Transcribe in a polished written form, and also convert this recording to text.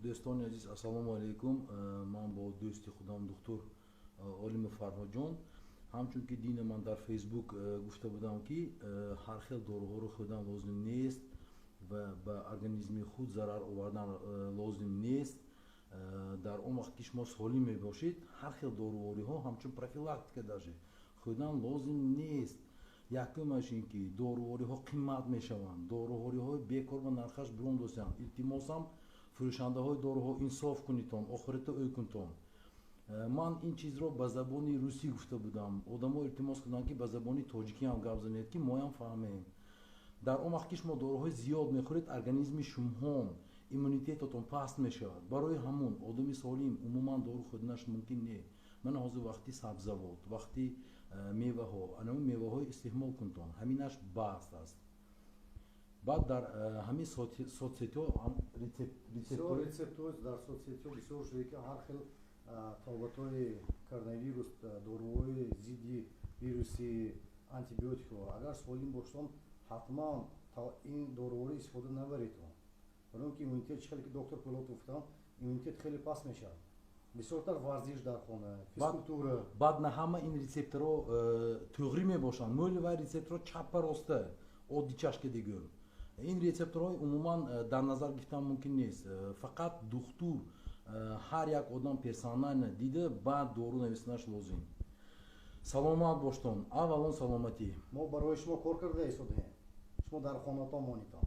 Дӯстони азиз, ассалому алайкум. Ман бо дӯсти худам духтур Олимов Фарҳодҷон. Ҳамчун ки дина ман дар Фейсбук гуфта будам, ки ҳар хел доруҳоро хӯрдан лозим нест ва ба организми худ зарар овардан лозим нест. Дар он вақт ки шумо солим мебошед, ҳар хел дорувориҳо ҳамчун профилактика даже хӯрдан лозим нест. Якумаш ин ки дорувориҳо қимат мешаванд, дорувориҳои бекор ба нархаш бурондосиянд. Илтимосам, фурӯшандаҳои доруҳо, инсоф кунитон, охирата ӯй кунтон. Ман ин чизро ба забони русӣ гуфта будам, одамо илтимос карданд, ки ба забони тоҷикӣ ҳам гап занед, ки моям фаҳмем. Дар он вақт ки шумо доруҳои зиёд мехӯред, организми шумоҳон, иммунитетатон паст мешавад. Барои ҳамун одами солим умуман дору хӯрданаш мумкин не. Мана ҳозир вақти сабзавот, вақти меваҳо, анамун меваҳои истеъмол кунтон, ҳаминаш баст аст. Баъд дар ҳамин соцсетиҳо рецептҳо дар соцсетиҳо бисёр шуда, ки ҳар хел табобатҳои коронавирус, доруҳои зидди вируси, антибиотикҳо. Агар солим бошедон, ҳатман ин доруҳоро истифода набаредон, барои он ки иммунитет, чӣ хеле ки доктор Пулотов гуфтанд, иммунитет хеле паст мешавад. Бисёртар варзиш дар хона, физкультура. Баъд на ҳама ин рецепторҳо тӯғрӣ мебошанд. Мӯли вай рецепторҳо чаппа роста оддичашка дегӯм. Ин рецепторҳои умуман дар назар гирифтан мумкин нест. Фақат духтур ҳар як одам персонально дида, баъд дору нависанаш лозим. Саломат боштон, аввалон саломатӣ. Мо барои шумо кор карда истодаем, шумо дар хонатон монитон.